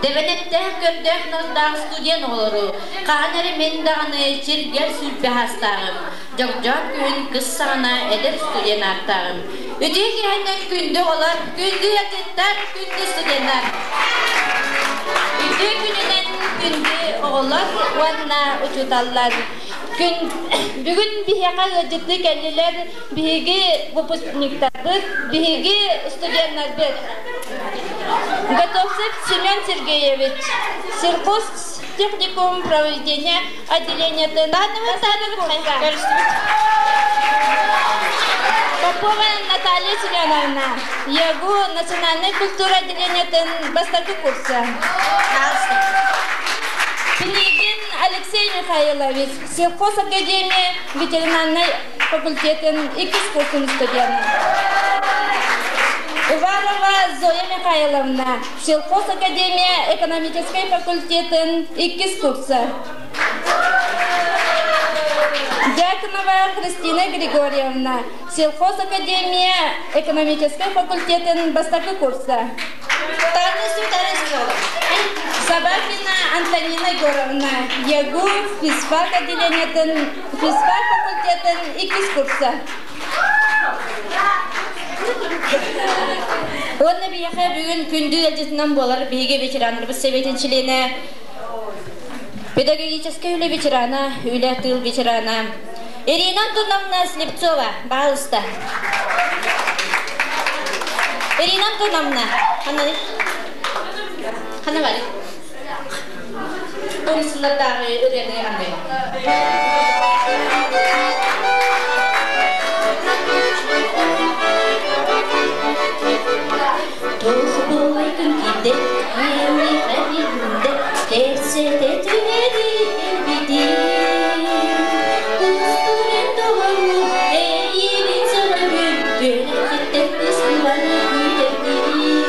Тэбэнэттээх көрдөөх нардаах студент оҕолору хаһан эрэ мин даҕаны чиргэл сүүрбэ саастааҕым, дьогдьоот күһүн кыс саҕана эдэр студент ааттааҕым. Үтүө киэһэннэн күндү оҕолор, күндү ыалдьыттар, күндү студеннар! Үтүө күнүнэн күндү оҕолор уонна учууталлар! Күн бүгүн биһиэхэ ыалдьыттыы кэллилэр биһиги выпускниктарбыт, биһиги студеннарбыт. Готовцев Семен Сергеевич, сельхозтехникум проведения отделениетын Попова Наталья Семеновна, ЯГУ национальной культура отделениетын бастакы курса. Пинигин Алексей Михайлович, сельхозакадемия ветеринарнай факультетын иккис курсун студена. Уварова Зоя Михайловна, сельхозакадемия экономическай факультетын иккис курса. Дьяконова Христина Григорьевна, сельхозакадемия экономическай факультетын бастакы курса. Собакина Антонина Егоровна, ЯГУ физфак отделениетын физфак факультетын иккис курса. Уонна биһиэхэ бүгүн күндү ыалдьытынан буолар биһиги ветераннарбыт сэбиэтин чилиэнэ, педагогическай үлэ ветерана, үлэ тыыл ветерана Ирина Антоновна Слепцова, баҕалыста. Ирина Антоновна, ханна бары? Тумсулардааҕы ырыаны аны. Туох буолайгын киирдэ, иэмиэхэ билиннэ, кэпсэтэ түһэри кэлбитим. Кустурен доҕорум, эйиигин сөҕөбүн, үөрэххиттэн кыстыбан күүтэргин.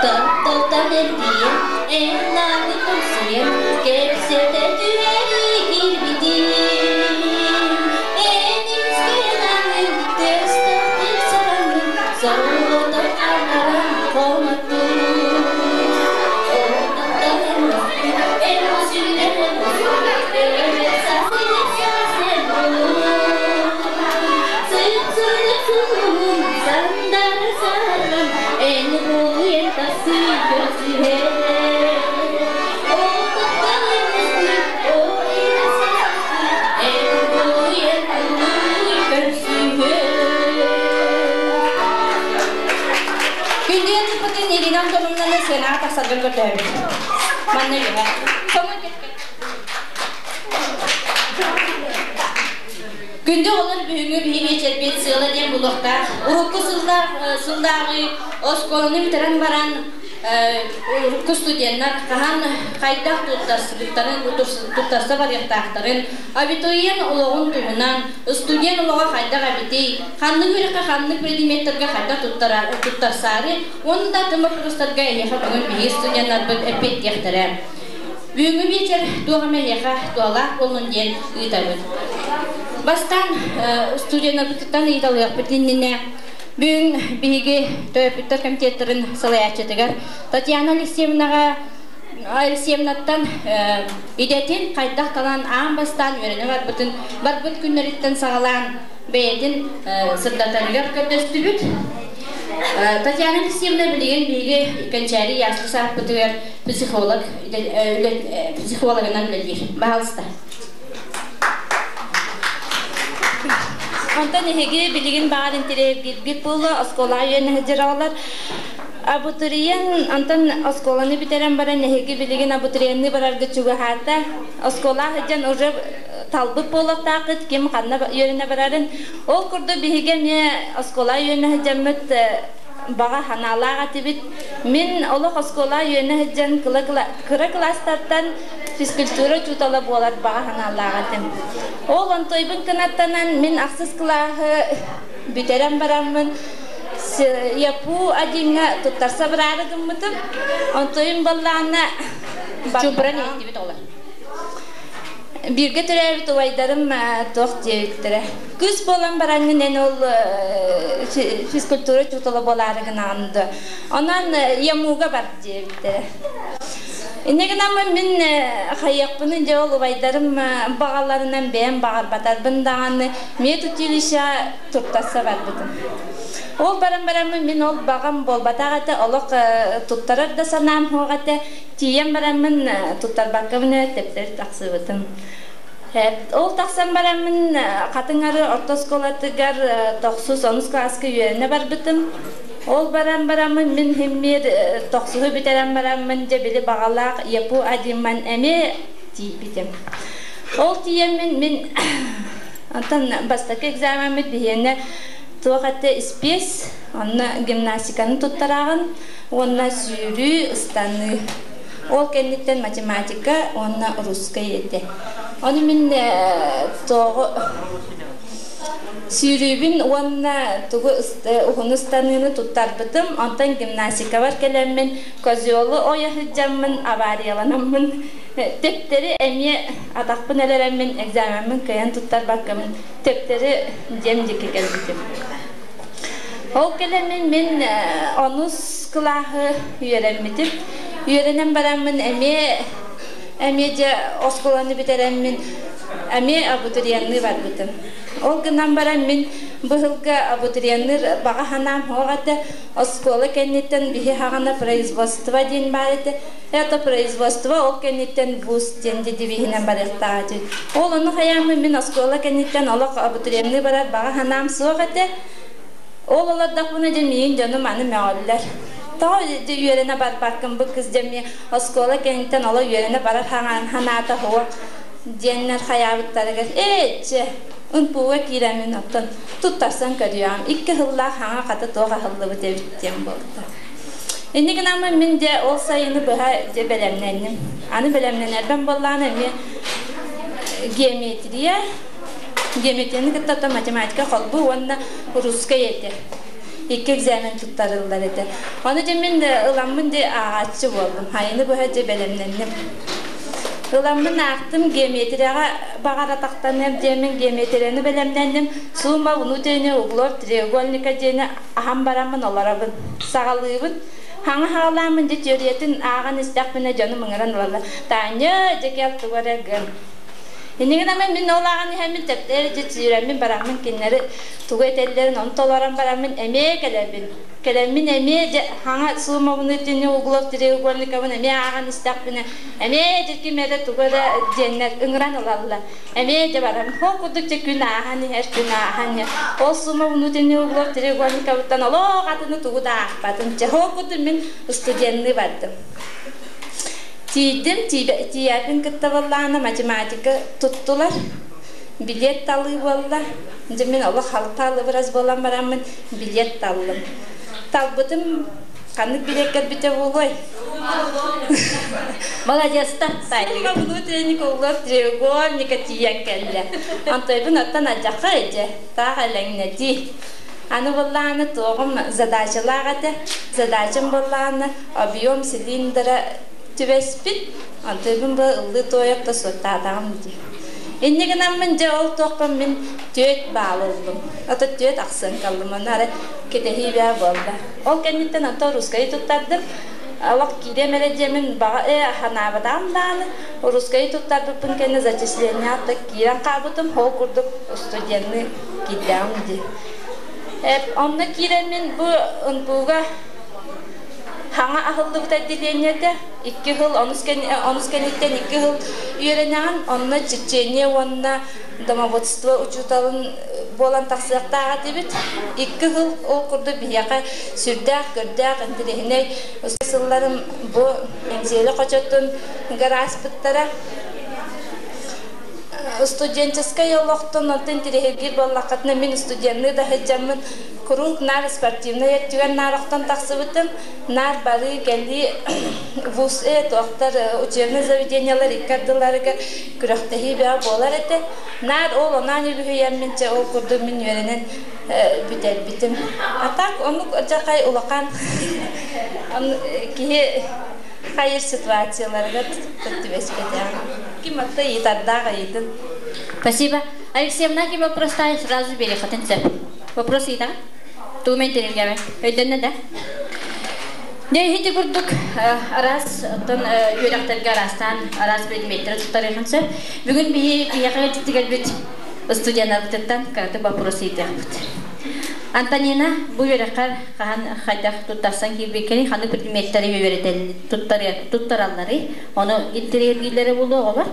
Тапталтан эргийэн, эн ааны тоҥсуйан, кэпсэтэ түһэри киирбитим. Эн искэн аҥын, тэстэх сараҥын, соҕотох анаран хомоттум. Күндү туппутун Ирина Антоновнаны сыанаҕа тахсаргын көрдөһөбүн. Манна үөһэ. Соҥун Күндү оҕолор бүгүҥҥү биһи биэчэрбит сыала диэн булуохтаах. Урукку сыллар сыллааҕы оскуоланы бүтэрэн баран урукку студеннар хаһан хайдах туттарсыбыттарын, туттарса барыахтаахтарын, абитуриент олоҕун туһунан, студент олоҕо хайдах эбитий, ханнык үөрэххэ ханнык предметтэргэ хайдах туттарсаары уонна да атын боппуруостарга эһиэхэ бүгүн биһиги студеннарбыт эппиэттиэхтэрэ. Бүгүҥҥү биэчэр туох эмэ эһиэхэ туһалаах буоллун диэн ыытабыт. Бастаан студеннарбытыттан ыйыталыахпыт иннинэ бүгүн биһиги төрөппүттэр комитеттарын салайааччытыгар Татьяна Алексеевнаҕа Алексеевнаттан идэтин хайдах талан аан бастаан үөрэнэ барбытын барбыт күннэриттэн саҕалаан бэйэтин сырдатарыгар көрдөстүбүт. Татьяна Алексеевна билигин биһиги Кэнчээри ясли сааппытыгар психолог психологынан үлэлиир. Баһалыста. Онтон эһиги билигин баар интэриэһиргииргит буолуо, оскуолаҕа үөрэнэ сылдьар оҕолор. Абитуриен, онтон оскуоланы бүтэрэн баран эһиги билигин абитуриенныы барарга чугаһаата. Оскуолаҕа сылдьан уже талбыт буолуохтааххыт, ким ханна үөрэнэ барарын. Ол курдук биһиги эмиэ оскуолаҕа үөрэнэ сылдьаммыт баҕа санаалаах этибит. Мин олох оскуолаҕа үөрэнэ сылдьан кыра кылаастартан физкультура учуутала буолар баҕа санаалаах этим. Ол онтуйбун кынаттанан мин ахсыс кылааһы бүтэрэн бараммын ЯПУ одиҥҥа туттарса бараары гыммытым. Онтуйум баллаана Чуупуран иһиттибит оҕолор. Бииргэ төрөөбүт убайдарым туох диэбиттэрэ. Кыыс буолан бараҥҥын эн ол физкультура учуутала буолаары гынаҕын дуо? Онон ЯМУга бар диэбиттэрэ. Инньэ гынаммын мин хайыахпыный дьэ ол убайдарым баҕаларынан бэйэм баҕарбатарбын даҕаны медучилище туттарса барбытым. Ол баран бараммын мин ол баҕам буолбатах этэ, олох туттарар да санаам суох этэ. Тиийэн бараммын туттарбаккабын эрэ тэптэр тахсыбытым. Ол тахсан бараммын Хатыҥ Арыы орто оскуолатыгар тохсус онус кылааска үөрэнэ барбытым. Ол баран бараммын мин химмир тохсуһу бүтэрэн бараммын дьэ били баҕалаах ЯПУ Адимман эмиэ тиийбитим. Ол тиийэммин мин онтон бастакы экзамеммит биһиэнэ туох этэ испиэс, онно гимнастиканы туттараҕын уонна сүүрүү, ыстаныы. Ол кэнниттэн математика уонна русскай этэ. Ону мин тоҕу сүүрүүбүн уонна тугу уһуну ыстаныыны туттарбытым. Онтон гимнастикабар кэлэммин козелу ойо сылдьаммын аварияланаммын төптөрү эмиэ атахпын өлөрөммүн экзамеммын кыайан туттарбаккабын төптөрү дьиэм диэки кэлбитим. Ол кэлэммин мин онус кылааһы үөрэммитим. Үөрэнэн бараммын эмиэ эмиэ дьэ оскуоланы бүтэрэммин эмиэ абитуриенныы барбытым. Ол гынан баран мин быһылга абитуриенныыр баҕа санаам суох этэ. Оскуола кэнниттэн биһи хаҕана производство диэн баар этэ. Это производство ол кэнниттэн вуз диэн девиһинэн барыахтаах этим. Ол ону хайааммын мин оскуола кэнниттэн олох абитуриенныы барар баҕа санаам суох этэ. Ол олордохпуна дьэ миигин дьонум аны мөҕөллөр. Тоҕо дьэ үөрэнэ барбаккын бу кыз дьэ эмиэ оскуола кэнниттэн олох үөрэнэ барар санаата суох диэннэр хайаабыттарыгар ээ чэ ынпууга киирэммин оттон туттарсан көрүөҕүм икки сыллаах хаҥа хата туох аһыллыбыт эбит диэн буолта. Инньэ гынаммын мин дьэ ол сайыны быһа дьэ бэлэмнэнним. Аны бэлэмнэнэрбин буоллаҕына эмиэ геометрия, геометрияны кытта оттон математика холбуу уонна русскай этэ. Икки экзамен туттарыллар этэ. Ону дьэ мин ыламмын дьэ ааҕааччы буоллум. Сайыны быһа дьэ бэлэмнэнним. Ыламмын аахтым, геометрияҕа баҕар атахтаныам диэммин геометрияны бэлэмнэнним. Сумма внутренних углов треугольника диэни аһан бараммын олоробун. Саҕалыыбын. Хаҥа хаалааммын дьэ теориятын ааҕан истэхпинэ дьонум ыҥыран ылаллар. Таня, дьэ кэл тугу эрэ гын. Иннигин ама мин ол ааҕан иһэммин тэптээр дьэ сүүрэммин бараммын кинилэри тугу этэллэрин ону толорон бараммын эмиэ кэлэбин. Кэлэммин эмиэ дьэ хаҥа суммабын итини углов треугольникабын эмиэ ааҕан истэхпинэ эмиэ дьэ ким эрэ тугу эрэ диэннэр ыҥыран ылаллар. Эмиэ дьэ баран, ол курдук дьэ күн ааһан иһэр, күн ааһан иһэр. Ол сумма внутренний углов треугольникабыттан олох атыны тугу да аахпатым. Дьэ, ол курдук мин студенныы бардым. Тиийдим, тиийээпин кытта буоллаҕына математика туттулар. Билиэт талыы буолла. Дьэ мин олох халта-алыбырас буолан бараммын билиэт таллым. Талбытым ханнык билиэт кэлбитэ буолуой? Молодецтар, Сумма внутренних углов треугольника тиийэн кэллэ. Онтойбун оттон алдьархай эдьэ, таах элэҥнэтии. Аны буоллаҕына туоҕум задачалаах этэ. Задачам буоллаҕына объем цилиндра түбэспит. Онтойбун бу ыллыы туойап да суоттаатаҕым дии. Инньэ гынаммын дьэ ол туохпун мин түөрт баал ыллым. Ото түөрт ахсын каллым. Ону ары кэтэһии баа буолла. Ол кэнниттэн онтон русскайы туттардым. Олох киириэм эрэ диэмин баҕа ээ санаабатаҕым даҕаны русскайы туттарбыппын кэннэ зачисление да киирэн хаалбытым ол курдук студенныы киирдэҕим дии. Онно киирэммин бу НПУга хаҥа аһыллыбыт отделениета икки сыл онус, онус кэнниттэн икки сыл үөрэнэҕин онно черчение уонна домоводство учууталын буолан тахсыахтаах этибит. Икки сыл ол курдук биһиэхэ сүрдээх көрдөөх интэриэһинэй сылларым бу Эҥсиэли хочотун ааспыттара. Студенческай олохтон онтон интэриэһиргиир буоллаххытына мин студенныы да сылдьаммын куруук наар спортивнай өттүгэр наар охтон тахсыбытым. Наар барыы-кэлии вуз туохтар учебнай заведениелар икки ардыларыгар күрэхтэһии бөҕө буолар этэ. Наар ол онаан үлүһүйэммин чэ ол курдук мин үөрэнэн бүтэрбитим. А так оннук дьахай улахан киһи хайыр ситуацияларыгар түбэспэтэҕим. Ким атта ыйытардаах ыйытын. Спасибо. Алексеевна, ким вопростай сразу бери хатын сөп. Вопрос ыйытаҕын? Тугу интэриэһиргээбэт? Өйдөннө да? Дьэ, ити курдук араас оттон үөрэхтэргэ араастаан араас предметтэри туттарыахын сөп. Бүгүн биһи биһиэхэ тигэрбит студеннарбытыттан кыратык вопрос ыйытыахпыт. Антонина, бу үөрэххэр хаһан хайдах туттарсан киирбиккиний, ханнык предметтэри үөрэтэл туттаралларый, ону интэриэһиргииллэрэ буолуо оҕолор,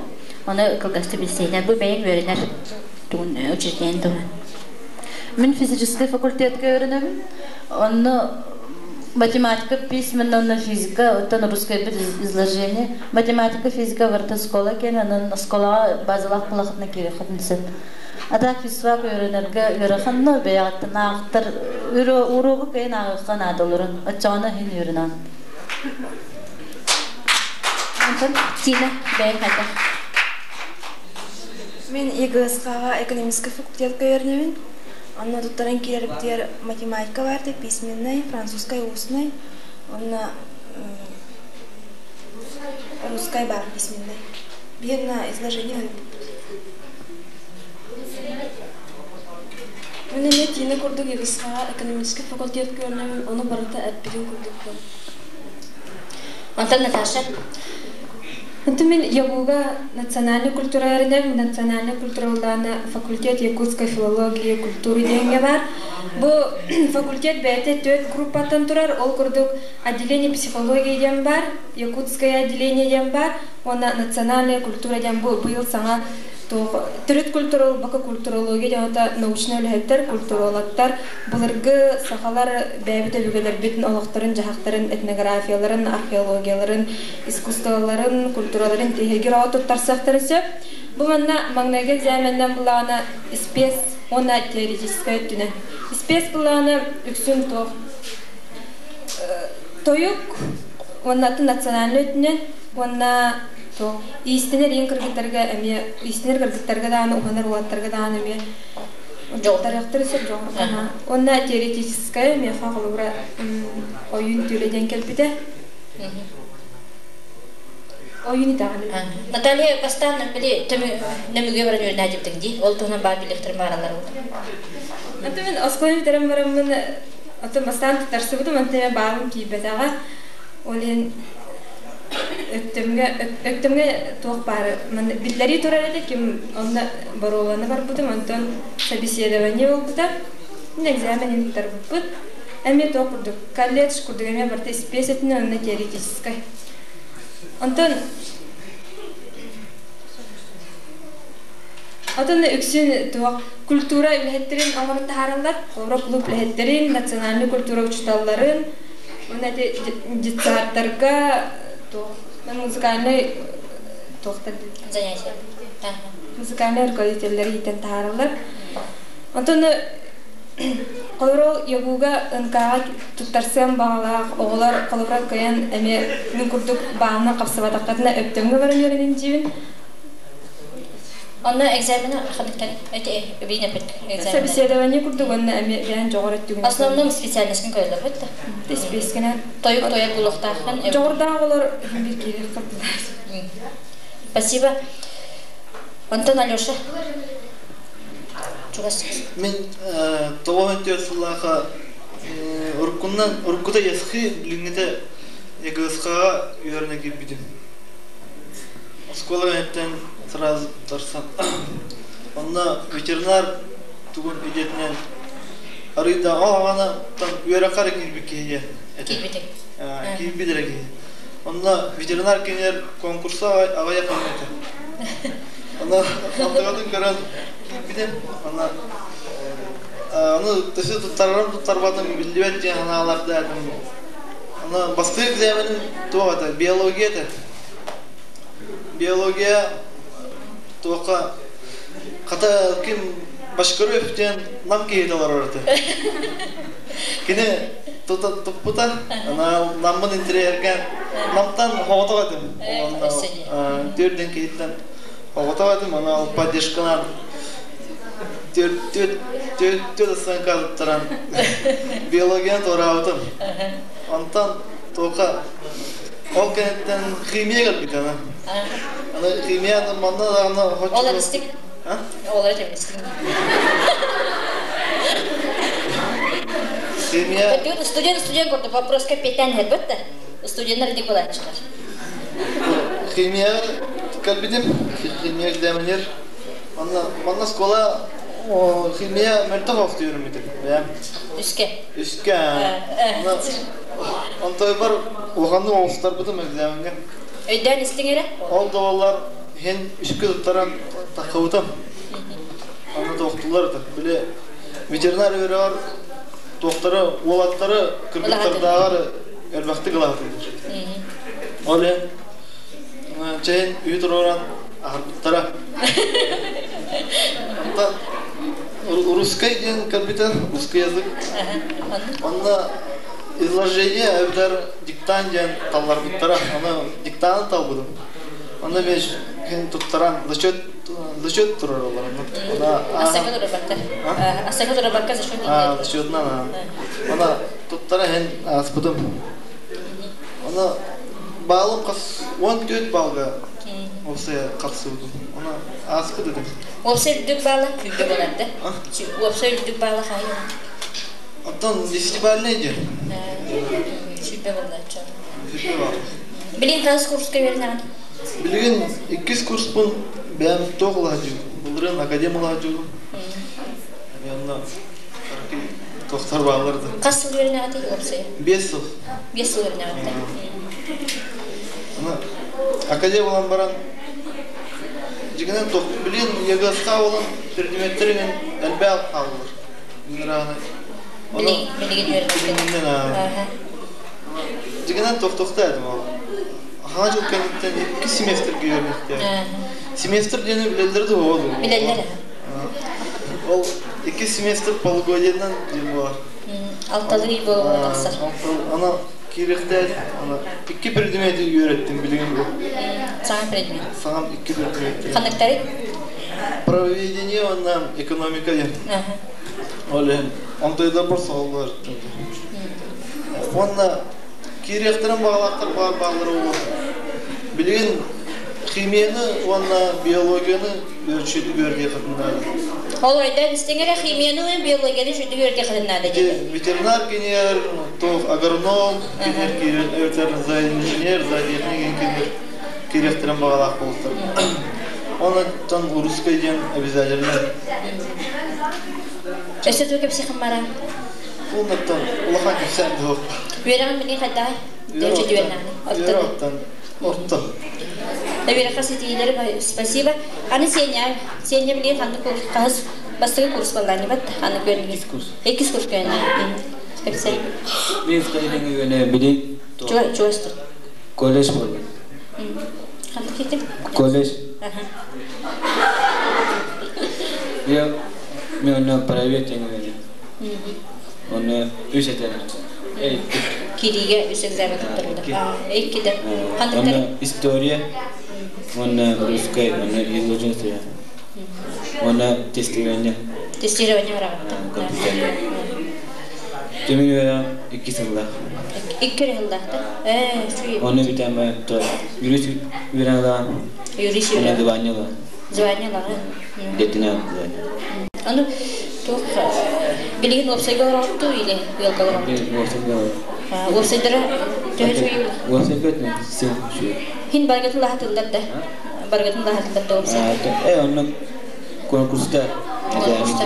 ону кылгастык билсиһинэр, бу бэйэҥ үөрэнэр тугун учреждение туһунан. Мин физическэй факультетка үөрэнэбин. Онно математика письменно, онно физика, оттон русское изложение. Математика, физика барыта оскуола киэн, онон оскуолаҕа базалаах булахытына киириэххитин сөп. А так физфак үөрэнэргэ ыарахан, бэйэҕиттэн аахтар уруогу кыайан ааҕыахха наада олорон, оччоҕуна иһин үөрэнэн. Антон, Тина, бэйэҥ хайдах? Мин ЕГСХ-ҕа экономическай факультетка үөрэнэбин. Онно туттаран киирэрбитигэр математика баар письменный, французскай устный, уонна русскай баар письменный. Биир на изложение ыыппыппыт. Мин эмиэ Тина курдук ЕГСХ-ҕа экономическай факультетка үөрэнэбин, ону барыта эппитин курдукпун. Антон, Наташа? Онтон мин ЯГУга национальнай культура үөрэнэбин. Национальнай культура факультет якутской филологии культуры диэҥҥэ баар. Бу факультет бэйэтэ түөрт группаттан турар. Ол курдук отделение психологии диэн баар, якутское отделение диэн баар, уонна национальная культура диэн бу быйыл саҥа төрүт культура, бака культурология диэн научнай үлэһиттэр, культурологтар, былыргы сахалар бэйэбит өбүгэлэрбит олохторун, дьаһахтарын, этнографияларын, археологияларын, искусстволарын, культураларын тиһигир оҕо туттарсыахтарын сөп. Бу манна маҥнайгы экзаменнан булаана испиэс уонна теоретическай өттүнэн. Испиэс булаана үксүн туох тойук уонна национальный өттүнэн уонна туох иистэнэр иин кыргыттарга эмиэ иистэнэр кыргыттарга даҕаны уһанар уолаттарга даҕаны эмиэ дьоҕуртарыахтары сөп дьоҕур. Уонна теоретическая миэхэ холобура ойуун түүлэ диэн кэлбитэ. Ойуун итэҕэлин. Наталья бастаан били нөмүгө баран үөрэнээдьибитиҥ дии. Ол туһунан баар билиэхтэрин бааралар ол. Антон мин оскуола бүтэрэн бараммын оттон бастаан туттарсыбытым, онтон баалым тиийбэтэҕэ. Ол иһин Өктөмҥө Өктөмҥө туох баар биллэрии турар этэ, ким онно боруобаны барбытым, онтон собеседование буолбута. Мин экзамен туттарбыппыт. Эмиэ туох курдук, колледж курдук эмиэ барыта испиэс этинэ онно теоретическай. Онтон Отон үксүн туох культура үлэһиттэрин оҥорон таһаараллар. Холобура клуб үлэһиттэрин, национальный культура учууталларын, уонна ити детсадтарга туох музыкальный туохтар Занятия. Музыкальный руководителлэри иитэн таһаараллар. Онтон холобура ЯГУга НК-ҕа туттарсыан баҕалаах оҕолор холобура кыайан эмиэ мин курдук баанна хапсыбатаххытына Өктөмҥө баран үөрэнин диибин. Онно экзамена ханныктан эти эбиин эпит экзамен. Собеседование курдук уонна эмиэ бэйэн дьоҕур өттүгүнэн. Основном специальностьын көрөлөр бит. Испиэскэнэн. Тойук тойук булуохтааххын. Дьоҕурдаах оҕолор бир киирэх курдулар. Спасибо. Антон Алеша. Чугас. Мин 94 сыллааха уруккунан уруккута ЯСХИ билиҥҥитэ ЕГСХ-ҕа үөрэнэ киирбитим. Оскуола кэнниттэн сразу туттарсан. Онно ветеринар тугун идэтинэн арыйда ол аҕана там үөрэххэ эрэ киирбит киһи диэн этэ. Киирбитиҥ. Киирбит эрэ киһи. Онно ветеринар кинилэр конкурса аҕыйах этэ. Онно антыгатын көрөн киирбитим. Онно ону төсө туттарарым туттарбатым биллибэт диэн санааларда этим. Онно бастакы экзаменым туох этэ? Биология этэ. Биология туохха хата ким Башкаров диэн нам киһитэ олорор этэ. Кини туппута, ана наммын интэриэһиргээн намтан хоҕотох этим. Онно түөрден киһиттэн хоҕотох этим, аны ол поддержканан түөрт оценка туттаран биологияны туораабытым. Онтон туохха ол кэнниттэн химия кэлбит ана. Аны химия манна даҕаны Ол истик. Олар темистик. Химия Студент студент курдук вопроска петен хербет да. Студенттар итик булааччылар. Химия кэлбитим, химия экзаменер. Манна манна школа химия мөлтөх охтуйурум итим. Бэйэм. Үскэ. Үскэ. Онтойбар улаханнык оҕустарбытым экзамеҥҥа. Өйдөөн истиҥ эрэ. Ол да буоллар иһин үскэ туттаран таххыбытым. Аны туохтулар это. Били ветеринар үөрэҕэр туохтары уолаттары кыргыттардааҕар элбэхтик ылаатылар. Ол иһин чэйин үһү туруоран аһарбыттара. Онтон русский диэн кэлбитэ, русский язык. Онно изложение эбэтэр диктант диэн талларбыттара. Аны диктант талбытым. Онно мен күн туттаран зачет зачет тураралар. Асака турарбакка. Асака турарбакка зачет. Зачетынан. Ана туттара хен аспытым. Ана баалым қас 14 балга Уопсай хапсыбытым. Оны ааспыт этим. Уопсай үрдүк баала күүргэ болар да. Уопсай үрдүк баала хайы. Оттон десятибальный диэн. Сүрбэ боллааччы. Сүрбэ баал. Билин хас курска үөрэнэҕин? Билигин иккис курспун бэйэм туох улаһадьыгым. Былырыын академ улаһадьыгым. Эми онно туохтар бааллар да. Хас сыл үөрэнэҕитий уопсайа? 5 сыл. 5 сыл үөрэнэҕит Академия буолан баран дьиҥинэн билигин ЕГС-ка буолан предметтэр элбэх хааллылар. Билигин үөрэнэн. Дьиҥинэн тохтохто этим ол. Хаҥа жыл кэнниттэн икки семестрге үөрэнэхтээ. Семестр диэни билэллэр да ол. Билэллэр. Ол икки семестр полугодиенан диэн буолар. Алталыы буола тахсар. Аны киириэхтээх аны икки предмети үөрэттим билигин бу. Саҥа предмет. Саҥам икки предмет. Ханныктары? Правоведение уонна экономика диэн. Ол иһин онтойдар бар соһоллор Уонна киириэхтэрин баҕалаахтар баар бааллара буолуо. Билигин химияны уонна биологияны үөрчүдүк үөрдиэххитин наада. Ол өйдөөн истиҥ эрэ химияны уонна биологияны үчүгдүк үөрдиэххитин наада диэтэ. Ветеринар киниэр, туох агроном киниэр киирэн эбэтэр зооинженер, зоотехник киниэр киириэхтэрин баҕалаах буолтар. Онон русский диэн обязательно. Өссө тугу кэпсиэххин бара? Оннуттан улахан кэпсээн суох. Үөрэҕин билигин хайдаҕай? Үөрэ Үөрэҕиттэн орто. Үөрэххэ ситиилэри спасибо. Аны Сеня, Сеня билигин ханнык курс, хаһыс бастакы курс баллаанньыбат, ханнык үөрэннигит? Иккис курс. Иккис курс үөрэннигит. Кэпсээ. Мин скайдың үөрэнэ билин. Чугас тут. Колледж буолла. Ханнык китим? Колледж. Я мен онно праве теңгене. Онно үс этер. Кириге үс экзамен туттарылды. Иккиде. Онно история, онно русская, онно изложение. Онно тестирование. Тестирование бараҕытта. Компьютере. Түмүн икки сыллаах. Икки сыллаахта. Ээ, үчүгэй. Онно бүтэн то юрист үөрэн Юрист үөрэн. Звание ла. Звание ла. Детина звание. Аны туох билигин уопсайга олороҕуттуу или ыалга олороҕут? Уопсайга Уопсайдара төһө үчүгэй? Уопсайга син үчүгэй. Хин баргытын лаһатыллар да. Баргытын лаһатыллар да уопсай. Э, онно конкурста. Конкурста.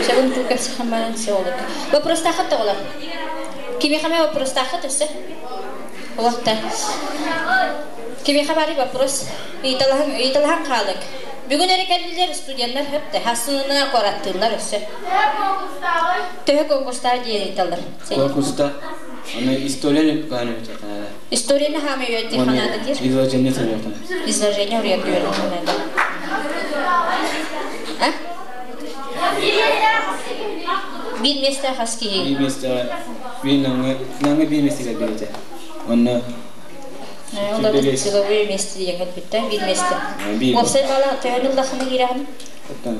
Сабын кэпсэхэмэн сеолор. Вопростаахыт оҕолор. Кимиэхэ вопростаахыт өссө? Улахта. Кимиэхэ бары вопрос? Ыйыталаһан ыйыталаһан хаалык. Бүгүн эрэ кэллилэр студенттар хөптө. Хассынына куораттыыллар өссө. Төһө конкурстаах диэн ыйыталлар. Конкурста Аны историяны кааны ханада. Историяны хаама үйөтти ханада диир. Изложение суруйахтана. Изложение уруйат үөрэтти ханада. А? Биир место хас киһи? Биир место биир наңы наңы биир место кэлбите. Онно Олорду силовые место диэн кэлбиттэ, биир место. Уопсай баала төһөнү ыллахына киирэҕин? Оттон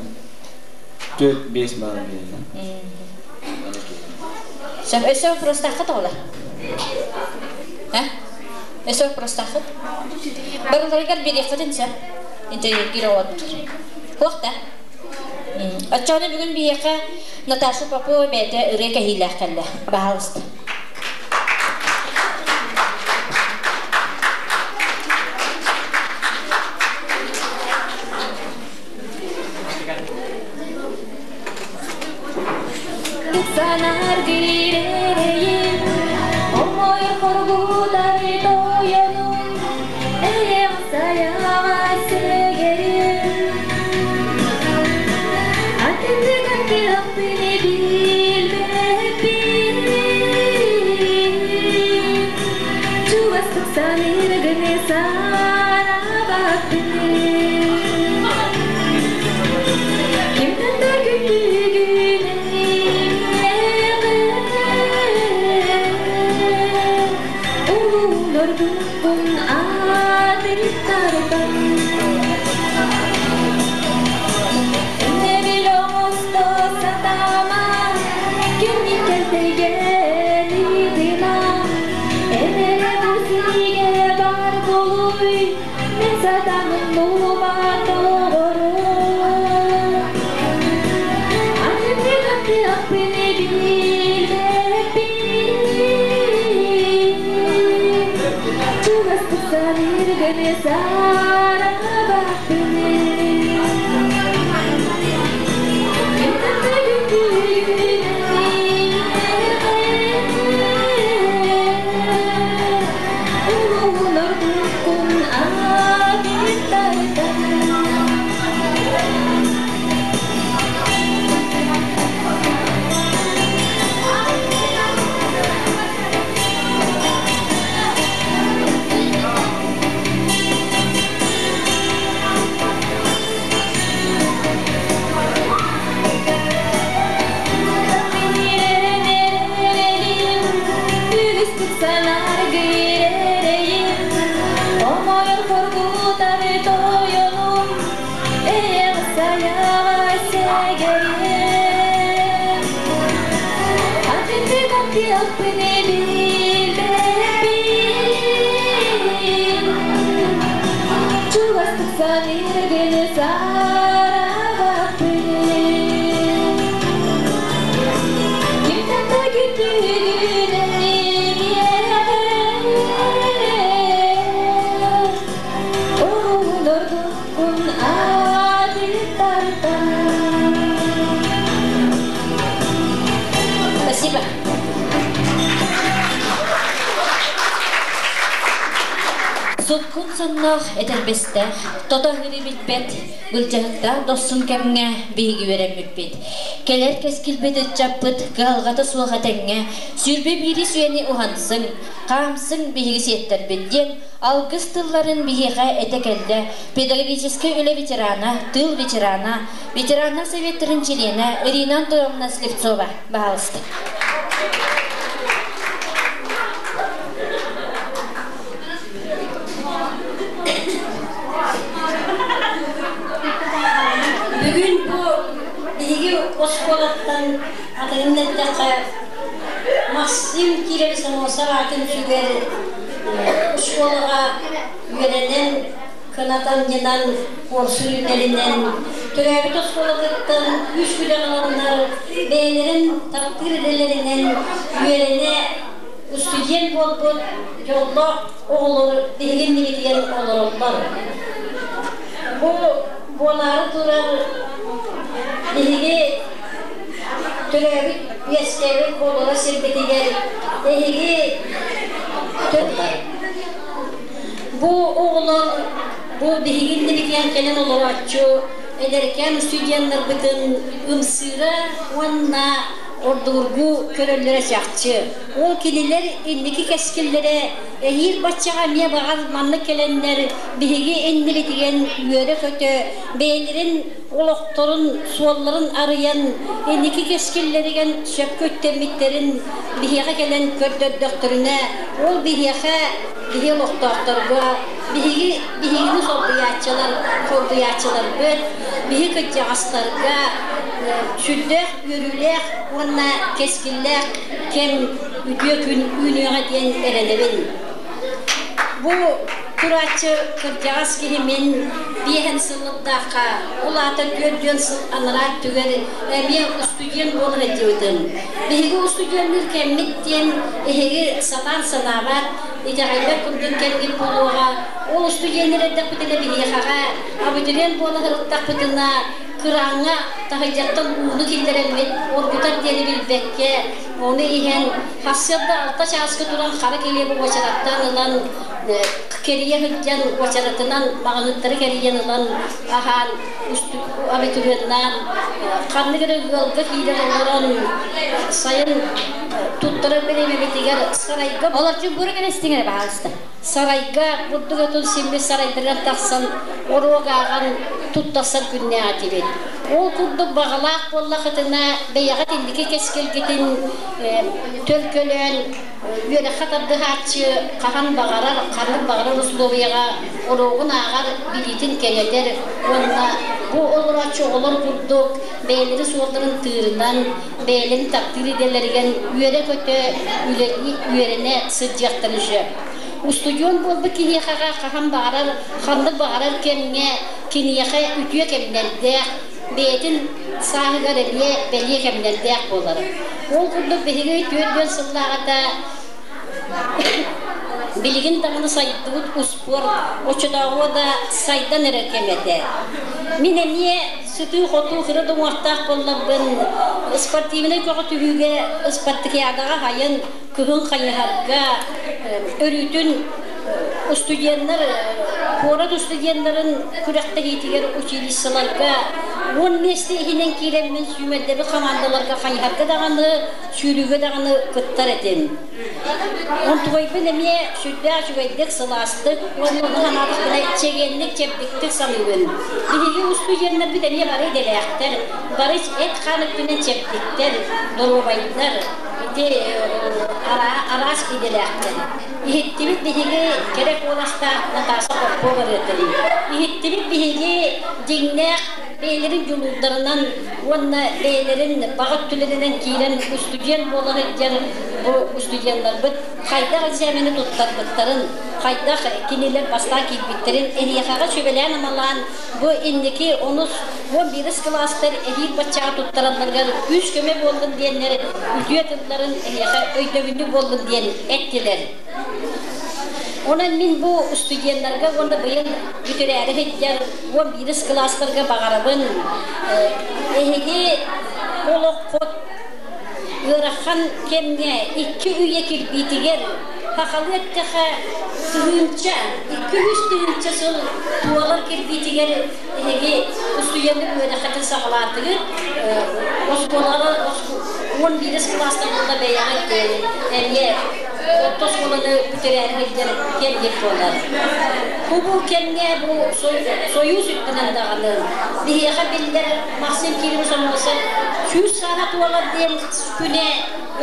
4-5 баала биэрдим. Сөп, өссө вопростаахха тоҕолор? А? Өсө простахыт. Барыларыгар бириэххитин сөп. Интэриэһиргиир оҕолорбут. Туох да. Оччоҕуна бүгүн биһиэхэ Наташа Попова бэйэтэ ырыа кэһиилээх кэллэ. Баһаалыста. Санар киирэрейим, омойор хоргутар тойонум, эйэҕ сайаҕа сэгэрим. Атыннык аттыахпын билбэппин, чугастык саныыргын саарабаппын. Кимтэн да күндүгүн Улуулордуккун аатыттарбан Эннебил оҥосто сатаама Кимник кэлтэйген ыытыма Эн эрэ бу сиригэ бар буолуй Мен сатамын мума тоҕору Атыннык аттыахпын билбэппин Чугастык саныыргын саарабаппын Кимтэн күндүгүн Улуулордуккун аатыттартан Үгүстүк санаргыйререйим, Омойор хоргутар тойонум, Эйэҕ сайаҕа сэгэрим. Атыннык аттыахпын билбэппин, Чугастык саныыргын саарабаппын. Кимтэн да күндүгүн Улуулордуккун аатыттартан Спасибо. Суккун сонноох этэрбэстээх, тото аһыыры билбэт, былдьаһыктаах дохсун кэмҥэ биһиги үөрэммиппит. Кэлэр кэскилбит ыччаппыт кыһалҕата суох этэҥҥэ 21 үйэни уһансыҥ, хаамсыҥ биһиги сиэттэрбит диэн алгыс тылларын биһиэхэ этэ кэллэ педагогическай үлэ ветерана, тыыл ветерана, ветераннар советтарын чилиэнэ Ирина Антоновна Слепцова. Баһаалыста. Бүгүн бу биһиги оскуолаттан атынын эттэххэ Максим Кирович Аммосов аатын сүгэр оскуолаҕа үөрэнэн кынатан-ньынан куорсун үүнэринэн төрөөбүт оскуолатыттан үс күлэх ыланнар бэйэлэрин таптыыр идэлэринэн үөрэнэ устудьуон буолбут дьоллоох оҕолор биһиги иннибитигэр олороллор. Бу буолаары турар биһиги төрөөбүт үөскээбит олоро сирбитигэр эһиги бу оҕолор бу биһиги иннибитигэр кэлэн олорооччу эдэркээн студеннарбытын ымсыыра уонна ордугургуу көрөллөрө чахчы. Ол кинилэр инники кэскиллэрэ эһиил баччаҕа эмиэ баҕар маннык кэлэннэр биһиги иннибитигэн үөрэ-көтө бэйэлэрин олохторун суолларын арыйан инники кэскиллэригэн сөпкө үктэммиттэрин биһиэхэ кэлэн көрдөрдөхтөрүнэ ол биһиэхэ биһи олохтоохторго биһиги биһигини солбуйааччылар солбуйааччыларбыт биһи кырдьаҕастарга сүрдээх үөрүүлээх уонна кэскиллээх кэм үтүө күн үүнүөҕэ диэн эрэнэбин. Бу турааччы кырдьаҕас киһи мин биэһэн сыллардаахха, ол аата түөрт сыл анараа өттүгэр эмиэ устудьуон буолар этибитим. Биһиги устудьуоннуур кэммит диэн эһиги сатаан санаабат, итэҕэйбэт курдук кэмҥит буолуоҕа. Ол устудьуоннар эрдэхпитинэ биһиэхэҕэ абитуриент буола сырыттахпытына кырааҥҥа таһырдьаттан ууну киллэрэммит оргутар диэни билбэккэ, ону иһэн сарсыарда алта чааска туран хара килиэби уочараттаан ылан кэрийэ сылдьан уочаратынан маҕаһыыттары кэрийэн ылан аһаан абитуриеннаан ханнык эрэ ыалга киирэн олорон сайын туттарар бириэмэбитигэр сарайга Олорчун бурук эрэ истиҥ эрэ баһаалыста. Сарайга бурдук отун симмит сарайдарыгар тахсан оруок ааҕан туттарсар күннээх этибит. Ол курдук баҕалаах буоллахытына бэйэҕит инники кэскилгитин төлкөлөөн үөрэххэ тардыһааччы хаһан баҕарар, ханнык баҕарар условияҕа оруогун ааҕар, билиитин кэҥэтэр уонна бу олорооччу оҕолор курдук бэйэлэрин суолларын тыырынан, бэйэлэрин таптыыр идэлэригэр үөрэ-көтө үлэлии үөрэнэ сылдьыахтарын сөп. Устудьуон буолбут киһиэхэҕэ хаһан баҕарар, ханнык баҕарар кэмҥэ киниэхэ үтүө кэмнэрдээх, бэйэтин сааһыгар эмиэ бэлиэ кэмнэрдээх буолар. Ол курдук биһиги 40 сыллааҕыта билигин даҕаны сайдыбыт успуорт оччотооҕу да сайдан эрэр кэм этэ. Мин эмиэ сытыы-хотуу кыра да уҥуохтаах буолларбын, спортивнай көҕүтүһүүгэ ыспартакиадаҕа хайын кыһын хайыһарга өрүүтүн студеннар куорат студеннарын күрэхтэһиитигэр училищеларга 10 миэстэ иһинэн киирэммин сүүмэрдэбит хамаандаларга хайыһарга даҕаны, сүүрүүгэ даҕаны кыттар этим. Онтугайбын эмиэ сүрдээх үчүгэйдик, сылаастык уонна ону санаатахпына чэгиэнник, чэбдиктик саныыбын. Биһиги устудьуоннарбыт эмиэ бары идэлээхтэр, бары эт-хаан өттүнэн чэбдиктэр, доруобайдар, ити араас идэлээхтэр. Иһиттибит биһиги кэрэ куоластаах Наташа Попова ырыатын. Иһиттибит биһиги дьиҥнээх бэйэлэрин дьулуурдарынан уонна бэйэлэрин баҕа өттүлэринэн киирэн устудьуон буола сылдьар бу устудьуоннарбыт хайдах экзамени туттарбыттарын, хайдах кинилэр бастаан киирбиттэрин эһиэхэҕэ сүбэлээн-амалаан бу инники онус 11 кылаастар эһиил баччаҕа туттаралларыгар күүс-көмө буоллун диэннэр үтүө тылларын эһиэхэ өйдөбүнньүк буоллун диэн эттилэр. Онон мин бу студеннарга уонна быйыл бүтэрээри сылдьар 11 кылаастарга баҕарабын эһиги олоххут ыарахан кэмҥэ икки үйэ кирбиитигэр сахалыы эттэхэ тыһыынча, 200 тыһыынча сыл туолар кирбиитигэр эһиги устудьуоннар үөрэххитин саҕалаатыгыт, оскуолаҕа 11 кылаастан ыла бэйэҕит эмиэ орто оскуоланы бүтэрээри сылдьар кэмҥит буолар. Бу бу кэмҥэ бу Сойуус үрдүнэн даҕаны биһиэхэ биллэр Максим Кириллович Аммосов 100 сааһа туолар диэн күнэ